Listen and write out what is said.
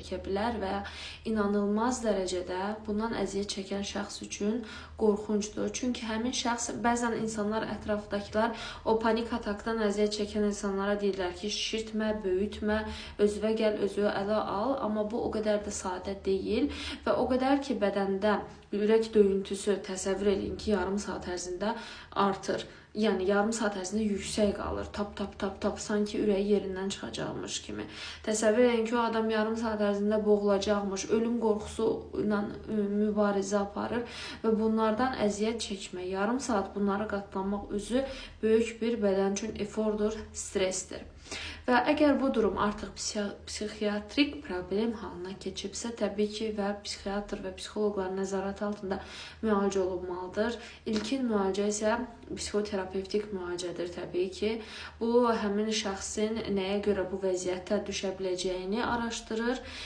çəkə bilər və inanılmaz dərəcədə bundan əziyyət çəkən şəxs üçün qorxuncdur. Çünki həmin şəxs, bəzən insanlar, ətrafdakılar o panik atakdan əziyyət çəkən insanlara deyirlər ki, şişirtmə, böyütmə, özünə gəl, özünü ələ al, amma bu o qədər də sadə deyil və o qədər ki, bədəndə ürək döyüntüsü, təsəvvür eləyin ki, yarım saat ərzində artır. Yəni yarım saat ərzində yüksək qalır. Tap tap tap tap, sanki ürəyi yerindən çıxacaqmış kimi. Təsəvvür eləyin ki, o adam yarım saat ərzində boğulacaqmış, ölüm qorxusu ilə mübarizə aparır və bunlardan əziyyət çəkmək, yarım saat bunlara qatlanmaq özü böyük bir bədən üçün efordur, stressdir. Və əgər bu durum artıq psixiatrik problem halına keçibsə, təbii ki, və psixiatr və psixoloqların nəzarəti altında müalicə olunmalıdır. İlkin müalicə isə psixoterapevtik müalicədir təbii ki. Bu, həmin şəxsin nəyə görə bu vəziyyətə düşə biləcəyini araşdırır.